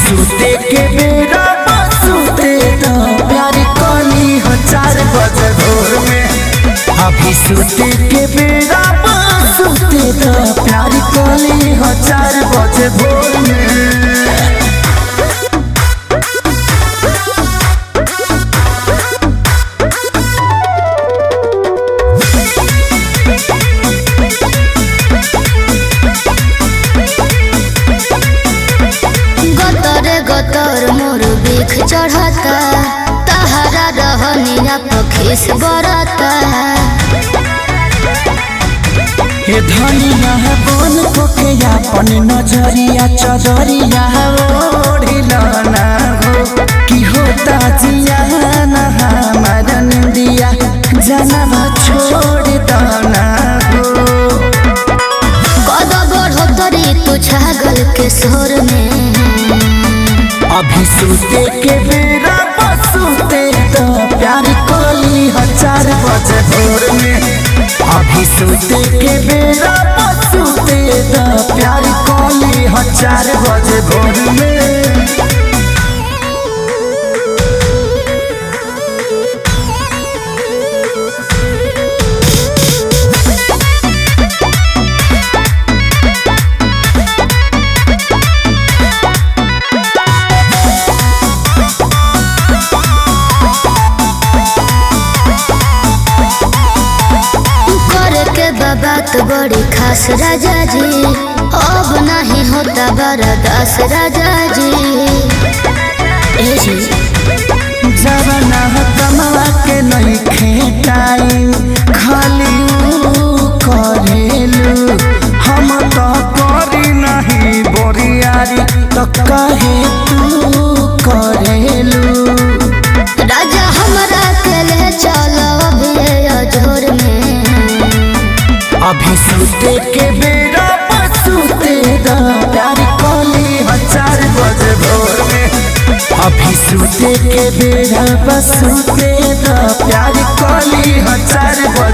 सुते के बेरा सुते तो प्यार कली हो 4 बजे भोर में। अभी सुते के बेरा सुते तो प्यार कली हो 4 बजे भोर में। गतर मोर बिख चढ़ता तहरा रहनिया पखीस बरता। हे धनिया बोल कोके अपन नजरिया चदरिया ओढ़िला ना हो कि होता जिया ना हमार नंदिया जनवा छोड़ दना हो। कद बढ़ोतरी तू छागल के शोर में। अभी सुते के बेरा सुते तो प्यार कली हो 4 बजे भोर में। अभी सुते के बेरा सुते तो प्यार कली हो 4 बजे भोर में। बात बड़ी खास राजा जी, अब नहीं होता बर्दाश्त राजा जी। ए जी जवना कमवा के नहीं खेटाई खाली करेलू हम तो करी नहीं बोरियारी तो कहे तू करेलू। राजा हमरा के ले चलो अभी अजोर में। अभी सुते के बेरा सुते दा प्यार कली हो 4 बजे भोर में। अभी सुते के बेरा सुते दा प्यार कली हो 4 बजे।